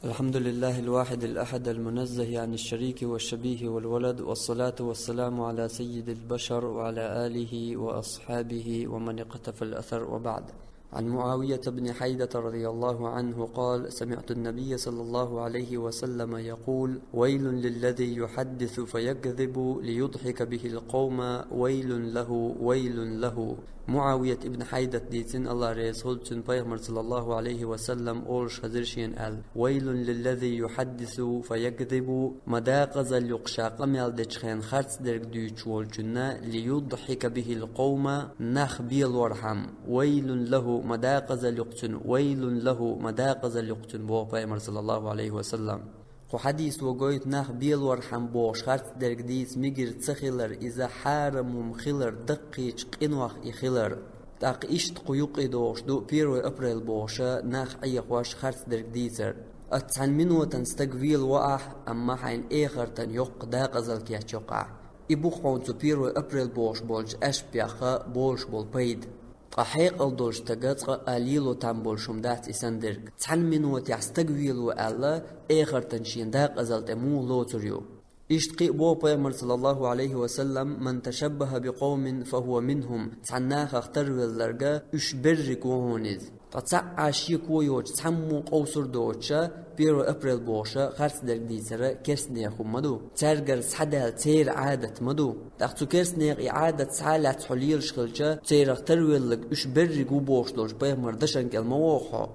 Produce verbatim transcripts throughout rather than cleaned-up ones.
الحمد لله الواحد الأحد المنزه عن الشريك والشبيه والولد، والصلاة والسلام على سيد البشر وعلى آله وأصحابه ومن اقتفى الأثر، وبعد. عن معاوية بن حيدة رضي الله عنه قال: سمعت النبي صلى الله عليه وسلم يقول: ويل للذي يحدث فيكذب ليضحك به القوم، ويل له، ويل له. Муавият ибн Хьайдат дийцина, Аллах реза хуьлда цунна, пайхамар, саллаллаху алейхи ва саллам, олуш хезира шена аьлла: «Вайлун лиллази юхьаддису фаякзибу», ма дакъазалла юкъа ша къамел дечу хенна харцдерг дуьйцуш волчунна, «лиюдхьика бихил къовма», нах белорхьама, «вайлун лаху», ма дакъазалла юкъа цунна, «вайлун лаху», ма дакъазалла юкъа цунна, боху пайхамар, саллаллаху алейхи ва саллам. Кху хьадисо гойту нах белорхьама бохуш харцдерг дийца мегар ца хилар, иза хьарам хӀума хилар, даккхийчу къинойх и хилар. ТӀаккха иштта кху юккъе догӀуш ду первое апрель бохуша нах Ӏехош харцдерг дийцар. Ат цхьана минотан стаг вела ваахь, амма хьайна эхартан йоккха дакъазалла кечйоккху ахь. И бу хьуна цу первое апрель бохуш болчу аьшпех болуш болу пайда. Ткъа хьекъал долчу стага цкъа а лело там болуш хӀума дац и санна дерг. Цхьана минотехь стаг вело аьлла, эхартан шен дакъазалла тӀе муха лоцур ю? Иштта кхин а боху пайхамар, саллаллаху алейхи ва саллам: «Ман ташаббаха бикъовмин, фахуа минхум». Цхьана нахах тарвелларг, уьш берриг ву хьуна иза. Ткъа цхьа а шеко йоцуш, цхьаммо а къовсур доцуша, первое апрель бохуша харцдерг дийцар керстанехан хӀума ма ду. Цаьргара схьадаьлла церан Ӏадат ма ду. ТӀаккха цу керстанехан и Ӏадат схьа а лаьцна хьо лелаш хилча, церах тарвелларг уьш берриг ву бохуш долчу пайхамаран дашан кӀел ма вогӀу хьо.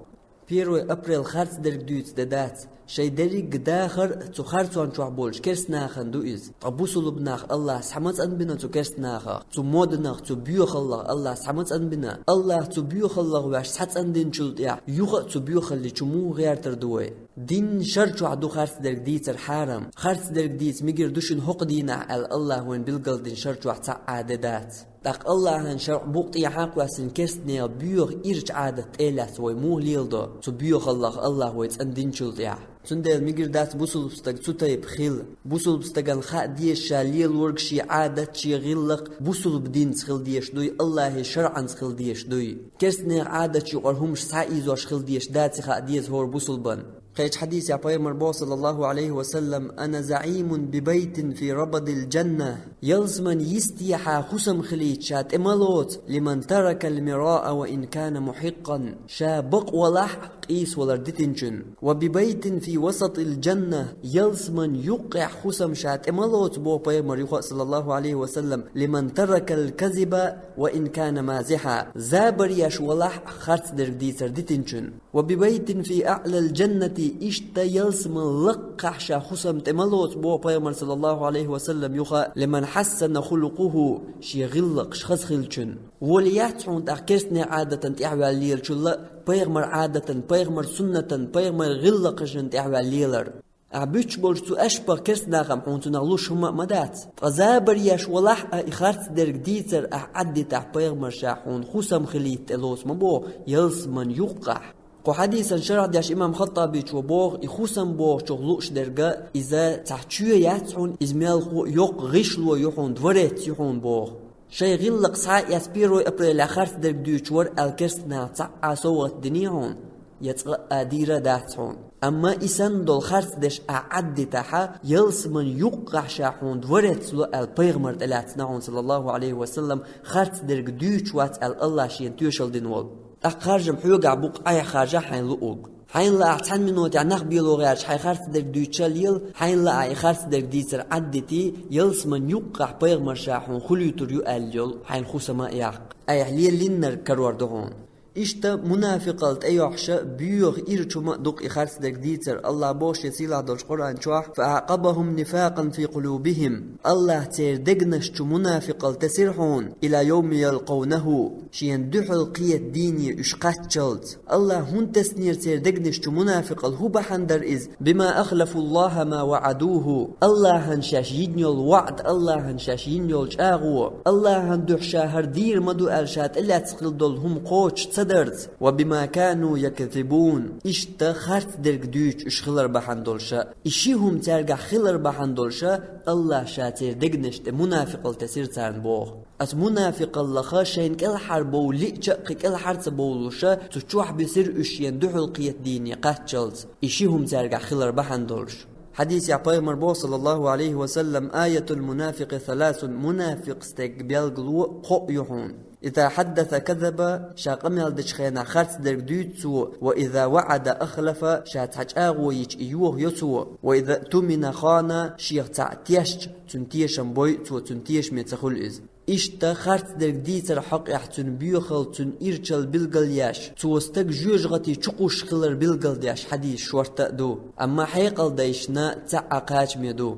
Первое апрель харцдерг дуьйцу де дац. Шайн дерриг а дахар цу харцон чохь болчу керстанахана ду иза. Ткъа бусулба нах Аллаха схьа ма цӀанбина цу керстанахах, цу моданах, цу боьхаллах Аллаха схьа ма цӀанбина. Аллаха цу боьхаллах ваьш схьа цӀандинчул тӀаьхьа юха а цу боьхалли чу муха гӀертар ду вай? Дин шар чохь ду харцдерг дийцар хьарам. Харцдерг дийца мегар ду шуна хӀокху дийнахь аьлла, Аллаха вайна билгалдина шар чохь цхьа а де дац. ТӀаккха Аллахьан шарӀ букъ тӀехьа а кхоьссина керстанехан боьха ирча Ӏадат тӀе а лаьцна вай муха леладо, цу боьхаллах Аллаха вай цӀандинчул тӀаьхьа? Цундела мегар дац бусулба стаг цу тайпа хила. Бусулба стагана хаа деза ша лелорг, шен Ӏадат, шен гӀиллакх бусулба динца хила дезаш дуй, Аллахьан шарӀанца хила дезаш дуй. Керстанехан Ӏадаташ юкъара хӀумаш схьа а ийзош хила дезаш дац и хаа деза хӀора бусулбан. Кхечу хьадисехь пайхамар боху, саллаллаху алейхи ва саллам: «Ана заӀимун би байтин фи рабадил джанна». Ялсаман йистехьа хӀусам хилийта ша тӀе ма лоцу, «лиман таракал мираа ва ин кана мухьиккъан», ша бакъ валахь а, къийса валар дитинчун. «Ва би байтин фи васатил джанна», ялсаман юккъехь хӀусам ша тӀе ма лоцу, боху пайхамар юха а, саллаллаху алейхи ва саллам, «лиман таракал казиба ва ин кана мазиха», забар еш валахь а, харцдерг дийцар дитинчун. «Ва би байтин фи аълал джаннати», иштта ялсаман лакхахь ша хӀусам тӀе ма лоцу, боху пайхамар, саллаллаху алейхи ва саллам, юха а, «лиман хьассана хулукъуху», шен гӀиллакхаш хаза хилчун. Волий яц хьуна тӀаккха керстанехан Ӏадатан тӀаьхьаваьлла лелачул а, пайхамар Ӏадатан, пайхамар суннатан, пайхамар гӀиллакхашан тӀаьхьаваьлла лелар? Ахь буьттуш болчу цу аьшпах керстанахам хьуна цунах луш хӀума а ма дац. Ткъа забар еш валахь а, и харцдерг дийцар ахь Ӏаддитахь, пайхамар ша хьуна хӀусам хилийта тӀе лоцу ма боху, ялсаман юккъахь. Кху хьадисан шархь деш имам Хаттабичо боху, и хӀусам бохучух лууш дерг, иза цхьа чоь яц хьуна, иза мелхо а йоккха гӀишло ю хьуна, дворец ю хьуна боху. Шайн гӀиллакх схьа а эцна, первое апрелехь харцдерг дуьйцуш вара аьлла керстанаха цхьа а совгӀат диний хьуна? Я цкъа а дийр а дац хьуна. Амма и санна долу харцдеш ахь Ӏаддитахь, ялсаман юккъахь ша хьуна дворец ло аьлла пайхамар тӀелаьцна хьуна, саллаллаху алейхи ва саллам, харцдерг дуьйцуш вац аьлла Аллах шена тоьшалла дина волу. ТӀаккха харжам хьоьгахь бу-кх, айхьа харжахь хьайна луург. Хьайна лаахь цхьана минотехь нах бело гӀерташ хьайн харцдерг дуьйцуш а лела, хьайна лаахь и харцдерг дийцар Ӏаддитий, ялсаман юккъахь пайхамар ша хьуна хуьлуьйтур ю аьлла йолу хьайна хӀусам а яккха. Айхьа лелийнарг карор ду хьуна. Иштта мунафикъалла тӀейохьуш а, боьха ирча хӀума а ду-кх и харцдерг дийцар. Аллах боху шен сийлахь долчу Къуръан чохь: «Фа аъкъабахум нифакъан фи къулубихим». Аллах церан дегнаш чу мунафикъалла тесира хьуна, «ила йовми ялкъовнаху», шена дуьхьал кхета дийне уьш кхаччалц. Аллах хӀунда теснера церан дегнаш чу мунафикъалла, хӀун бахьана дара иза? «Бима ахлафуллаха ма ваӀадуху». Аллахьан шаьш йина йолу ваӀда, Аллахьан шаьш йина йолу чӀагӀо. Аллахьан дуьхьа ша хӀара дийр ма ду аьлла, ша тӀелаьцна хилла долу хӀума кхочуш ца дарца, وبما كانوا يكذبون, иштта харцдерг дуьйцуш уьш хилар бахьана долуша. И ши хӀума цаьргахь хилар бахьана долуша, АллахӀа Ша церан дегнаш тӀе мунафикъалла тесира царна боху. Аса мунафикъаллаха шайна кӀелхьара бовла лиъча а кхин кӀелхьара ца бовлуша, цу чохь бисира уьш шена дуьхьал кхета дийне кхаччалц. И ши хӀума цаьргахь хилар бахьана долуш. Хьадисехь пайхамар боху, саллаллаху алейхи ва саллам: «آية المنافق ثلاث», мунафикъ стеган билгало кхоъ ю хьуна. «إذا حدث كذب», ша къамел дечу хенахь харцдерг дуьйцу цо, «وإذا وعد أخلف», ша цхьа чӀагӀо йича и йохайо цо, «وإذا اؤتمن خان», шех цхьаъ тешча, цуьнан тешам бойу цо, цуьнан тешаме ца хуьлу иза. Иштта харцдерг дийцар хьокъехь цуьнан боьхалла, цуьнан ирчалла билгалъеш, цо стаг жоьжахати чу кхуссуш хилар билгалдеш хьадис шортта а ду, амма хьекъал дайшна цхьа а кхачаме ду.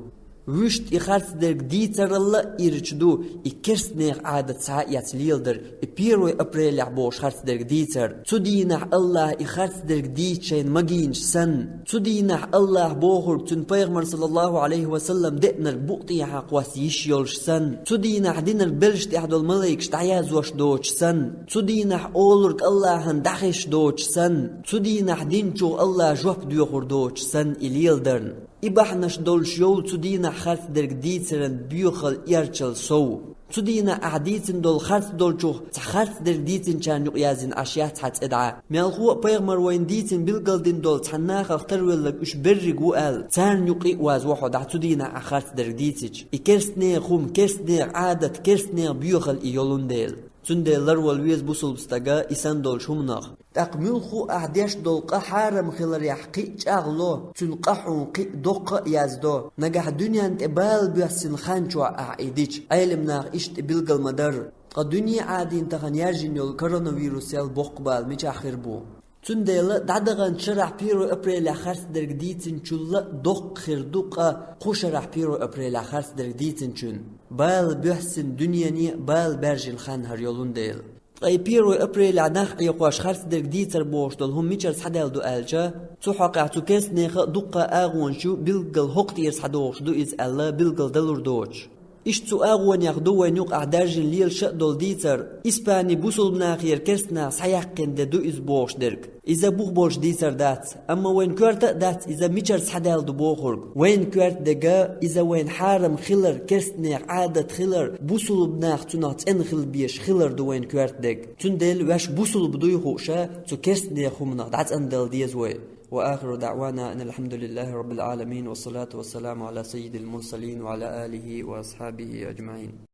Вуьшта и харцдерг дийцаралла а ирча ду, и керстанех Ӏадат схьа а эцна леладар, и первый апрелехь бохуш харцдерг дийцар. Цу дийнахь АллахӀа и харцдерг дийца шайна магийнача санна, цу дийнахь АллахӀа бохург цуьнан пайхамар, саллаллаху алейхи ва саллам, деънарг букъ тӀехьа кхосса йиш йолуш санна, цу дийнахь динарг белшаш тӀехь долу малайкаш дӀаяздеш доцуш санна, цу дийнахь олург АллахӀана дӀахезаш доцуш санна, цу дийнахь динчух АллахӀа жоп доьхур доцуш санна и леладарна. И бахьанаш долуш йолу цу дийнахь харцдерг дийцаран боьхалла, ирчалла сов. Цу дийнахь ахь дийцина долу харц долчух цхьа харцдерг дийцинчарна юкъа яздина Ӏаш яц хьан цӀе дӀа. Мелхо а пайхамар вайна дийцина билгалдина долу цхьана нахах тарвелларг уьш берриг ву аьлла, царна юкъа а вазво хьо дӀа цу дийнахь ахь харцдерг дийцича. И керстанех хӀума, керстанех Ӏадат, керстанех боьхалла и йолун дела. Цундела ларвала веза бусулба стага и санна долчу хӀуманах. ТӀаккха муьлхха а ахь деш долу къа хьарам хиларехь кхин а чӀагӀло, цуьнан къа хьуна кхин а доккха а яздо. Нагахь дуьненна тӀе бала боьссина хан чохь ахь и дича, Ӏелам наха иштта билгал ма-дарра. Ткъа дуьне а Ӏадийна тахана яьржина йолу коронавирусел боккха бала мичахь хир бу? Цундела дӀадаханчу шарахь первый апрелехь харцдерг дийцинчулла а доккха хир ду къа кху шарахь первый апрелехь харцдерг дийцинчун. Бала боьссина дуьнене а бала баьржина хан хӀара йолун дела. Ткъа и первый апрелехь нах Ӏехош харцдерг дийцар бохуш долу хӀума мичара схьадаьлла ду аьлча, цу хьокъехь цу керстанеха а дуккха а агӀонаш ю, билггал хӀокху тӀера схьадогӀуш ду иза аьлла, билгал далур доцуш. Иштта цу агӀонех ду вайна юкъахь даьржина лелаш а долу дийцар, Испани бусулба нахера керстанах схьаяьккхина де ду иза бохуш дерг. Иза бух болуш дийцар дац, амма вайна коьрта а дац иза мичара схьадаьлла ду бохург. Вайна коьрта дерг иза вайна хьарам хилар, керстанех Ӏадат хилар, бусулба нах цунах цӀена хила безаш хилар ду вайна коьрта дерг. Цундела ваьш бусулба дуй хууша, цу керстанех хӀуманах дӀацӀандала деза вай. وآخر دعوانا أن الحمد لله رب العالمين، والصلاة والسلام على سيد المرسلين وعلى آله وأصحابه أجمعين.